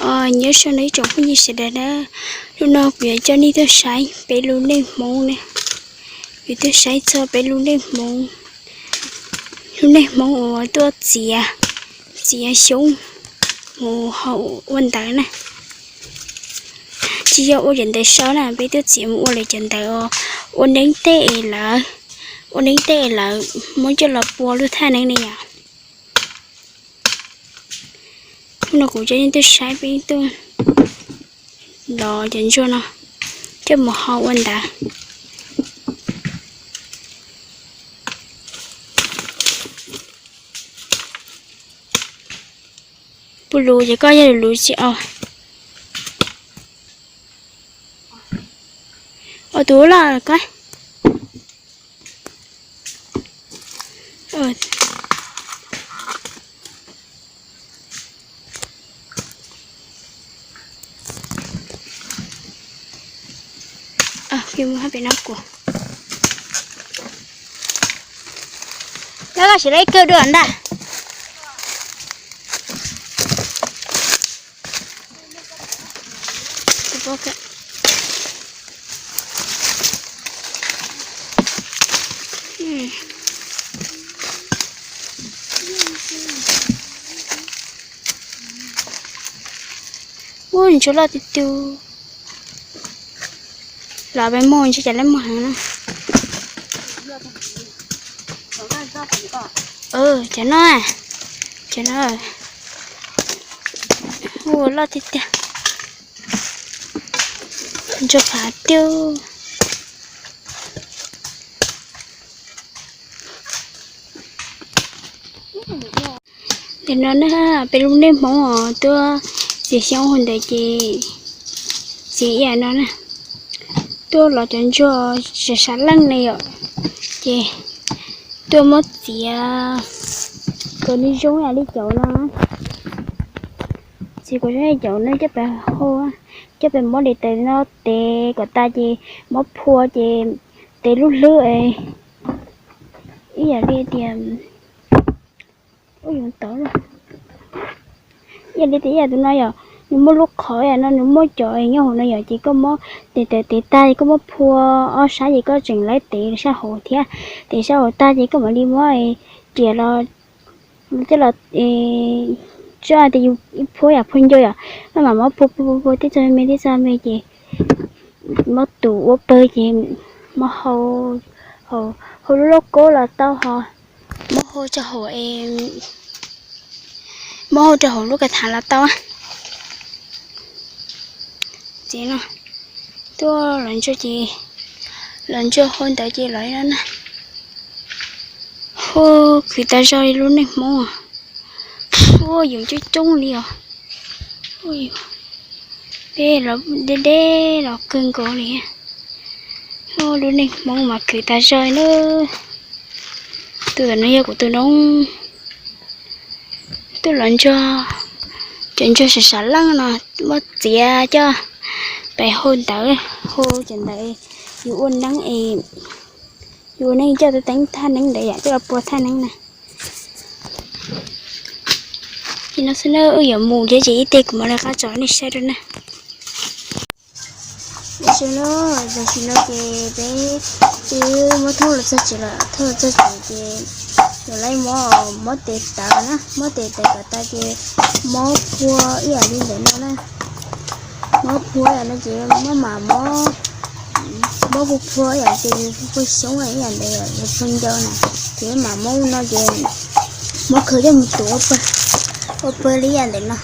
Nyob zoo na ib tsoom phooj ywg sawv daws na, hnub no kuv yuav coj nej tuaj saib peb lub neej Hmoob na. Kuv tuaj saib txog peb lub neej Hmoob, lub neej Hmoob uas tuaj txiav, txiav xyoob mus hau ua ntawv na. Tsis yog ua cov ntawv sau na, peb tuaj txiav mus ua lawv cov ntawv os, ua neeb tej es lawv, ua neeb tej es lawv muab coj los pua lub thaj neeb ne yom. Hnub no kuv coj nej tuaj saib peb tuaj lov cov ntsuag no coj mus hau ua ntawv. Puas luv ces koj yog luv tsis os. Os, tus loj koj. Koj sim lab kawg dua ntag. Ua ntsuag loj tiag tiag. Los peb muag ntshe cas leb muag heev na. Cov no, cov no ua loj tiag tiag. Ntsuag fav tiag. Ntawm no na, peb lub neej Hmoob os tuaj txiav xyoob hauv ntawd ces txiav ib yam no na, tuaj lov cov ntsuag sav sav leej ne yom, ces tuaj muab txiav kom nws zoo ib yam li cov no, txiav kom zoo ib yam li cov no coj pem hau, coj pem muab li tes no tev kom tas ces muab phua ces tev lub hlwb ib yam li tias, ib yam li tias ib yam tus no yom, nws muaj lub qhov ib yam no, nws muaj cov nyob hauv no yom, ces koj muab tes tev tev tag koj muab phua ob sab ces koj tseem laib tev sab hauv thiab, tev sab hauv tag ces koj mam li muab riam los coj los, tso tias yus ib phua yam phua ncau yom, koj mam muab phua phua phua tib txoj me tib txoj me ces muab tus ua pawg ces muab hau, hau lub lauj kaub los tau, ho muab hau rau hauv, muab hau rau hauv lub kav tham los tau. Ces no tuaj lov ntsuag ces, lov ntsuag hau ntawd ces los li no na. Hu, khwv tas zog li lub neej Hmoob. Hu, yoov coob coob li os. Peb los deb deb los kawg nkaus li. Hu, lub neej Hmoob mas khwv tas zog li na. Tus tom no yog kuv tus noob tuaj lov ntsuag, cov ntsuag sav sav leej no muab txiav coj pem hau ntawv, hau cov ntawv yus ua neeb es, yus ua neeb coj tus teeb thaj neeb ntawd yom, coj los pua thaj neeb na. Ces no xwb na, wb yuav mus thiab ces ib teg kuv mam li qab tso nej saib dua na. Tam sim no ces peb twb muab thauj los txog tsev lawm, thauj los txog tsev ces yuav laib muab, muab tes tawv na, muab tes tawv kom tas ces muab phua ib yam li ntawm no na. Muab phua ib yam no ces maj mam muab, muab phua phua ib yam ces phua xyoob ib yam ntawd, phua ncau na. Ces maj mam muab no ces muab khawv coj mus tuav ua pawg, ua pawg li ib yam ntawm no.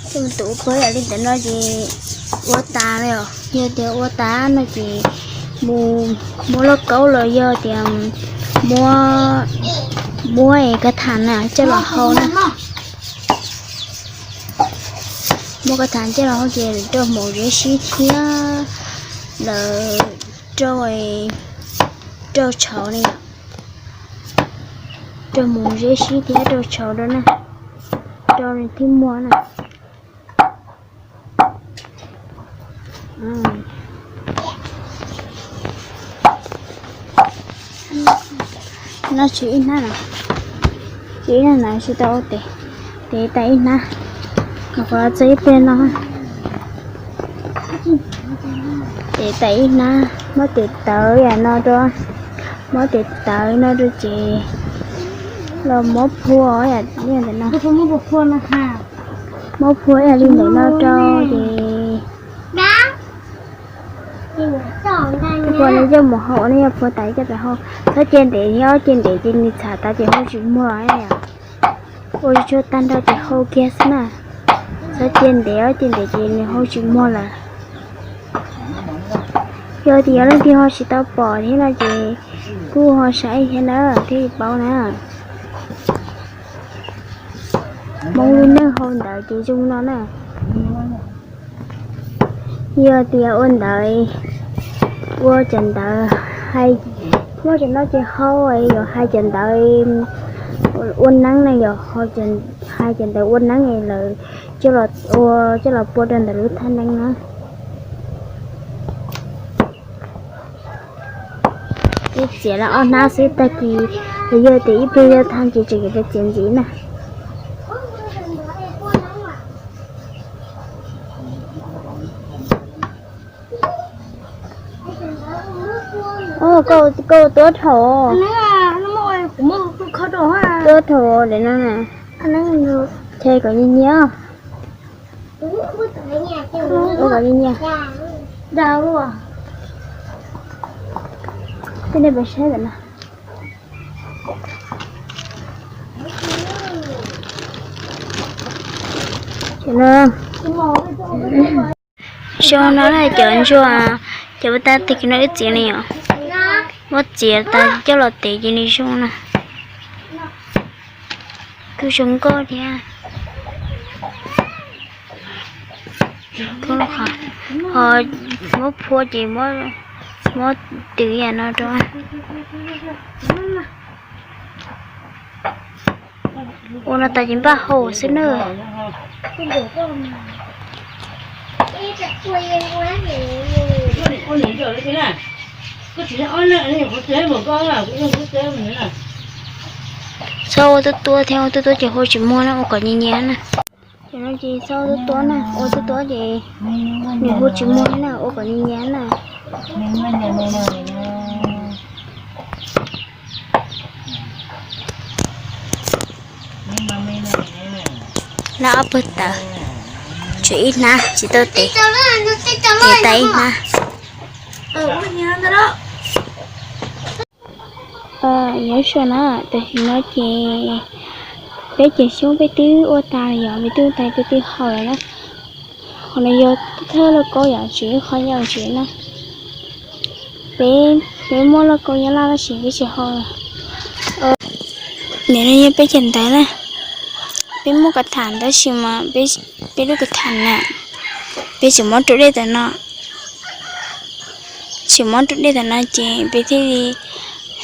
Coj mus tuav ua pawg ib yam li ntawm no ces ua tas li os. Yog tias ua tas no ces mus muab lauj kaub los yog tias muab, muab es kav tham na coj los hau na. Muab kav tham coj los hau ces rau hmoov zeb sib thiab lawv rau, rau tshauv ne yom. Rau hmoov zeb sib thiab rau tshauv rau na, rau nws thiaj muag na. No tshuav ib hnab na, tshuav ib hnab na tsis tau ua tes, tes tas ib hnab. Qhov txog ib pliag no, tes tawm ib hnab, muab tes tawm yam no rau, muab tes tawm no rau ces los muab phua ntawm no, muab phua ib yam li ntawm no rau ces phua no coj mus hau, nej yog phua tas coj pem hau. Txhob cia ntev thiab, cia ntev ces nws txham tas ces hau tsis muag. Ua tsuag tag nrho ces hau kiag xwb na. Txhob cia ntev, cia ntev ces nws hau tsis muag lawm. Yog tias yog leej twg ho tsis tau pom thiab no ces kuj ho saib thiab na, thiaj li paub na. Hmoob lub neej hau ntawv ces zoo no na. Yog tias ua ntawv, ua cov ntawv hais, muab cov no ces hau, yuav hais cov ntawv ua neeb na, yog hais cov ntawv ua neeb lawm coj los ua, coj los pua rau ntawm lub thaj neeb na. Ib txiav lawm ob hnab xwb, tag kis los yog tias ib pliag yog tag ces tseem yuav txiav ntxiv na. Koj tuab dhau, tuab dhau lawm no na. Ces kom nyias nyias, ua kom nyias nyias. Tej nej pes saib ntawm no. Zoo no na cov ntsuag, cov pab tab tag kis no wb txiav ne yom, muab txiav tas coj los tev ces nws zoo na. Kuj zoo nkauj thiab. Ho muab phua ces muab twv yam no rau. Ua no tas ces npaj hau xwb na. Txhob ua tuab tuab thiab, ua tuab tuab ces hau tsis muag na, ua kom nyias nyias na. Ces no ces txhob ua tuab tuab na, ua tuab tuab ces nws hau tsis muag na, ua kom nyias nyias na. Hnab ob pawg tawv, tshuav ib hnab tsis tau tev, tev tas ib hnab. Nyob zoo na, tam sim no ces peb cov xyoob peb twb ua tas yom, peb twb ua tas peb twb hau lawm na. Qhov no yog thawj lauj kaub yom, tsis qhov yau tsis na. Peb, peb muaj lauj kaub nyob laj tab sis peb tsis hau. Nim no yog peb cov ntawv na, peb muaj kav tham tab sis mas peb lub kav tham na, peb tseem muab rau dej tam no, tseem muab rau dej tam no ces peb thiaj li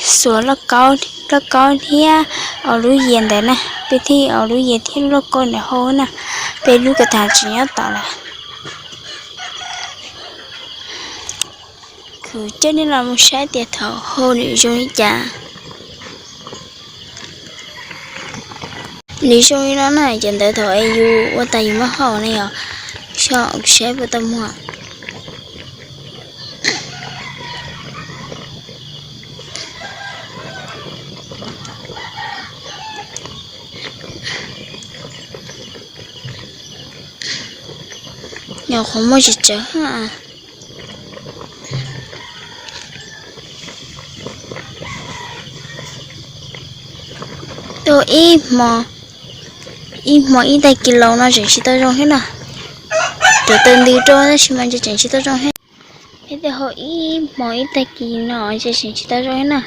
xuas lauj kaub, lauj kaub thiab au lub yias ntawd na, peb thiaj li au lub yias thiab lub lauj kaub ntawd hau na, peb lub kav tham tsis nyob tom lawm. Kuv coj nej los mus saib tias thaum hau nws zoo li cas. Nws zoo li no na, cov ntawv thaum es yus ua tas yus muab hau na yom, so kuv saib puas tau muag. Nyuam qhuav muaj tsis tsawg. Tau ib hmo, ib hmo ib tag kis los no tseem tsis tau zoo thiab na. Cov taw ntws rau tab sis mas tseem tsis tau zoo thiab. Ib tag hau ib hmo ib tag kis no tseem tsis tau zoo thiab na.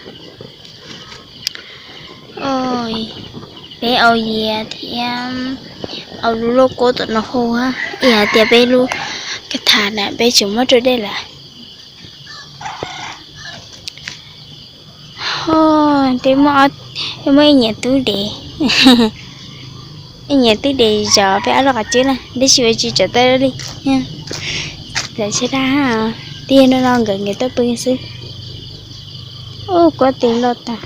Peb au yias thiab au lub lauj kaub tom no hau, ib hais tias peb lub kav tham na peb tseem muab rau dej lawm. Peb muaj, peb muaj ib nyuam tub dev, ib nyuam tub dev zov peb ob lub qhov cub na, tab sis mas tsis tseem tau li. Txawm tshaib plab, twb yog no no nkawd nkawd tuaj pw xwb. Ub, kuab tes loj tag.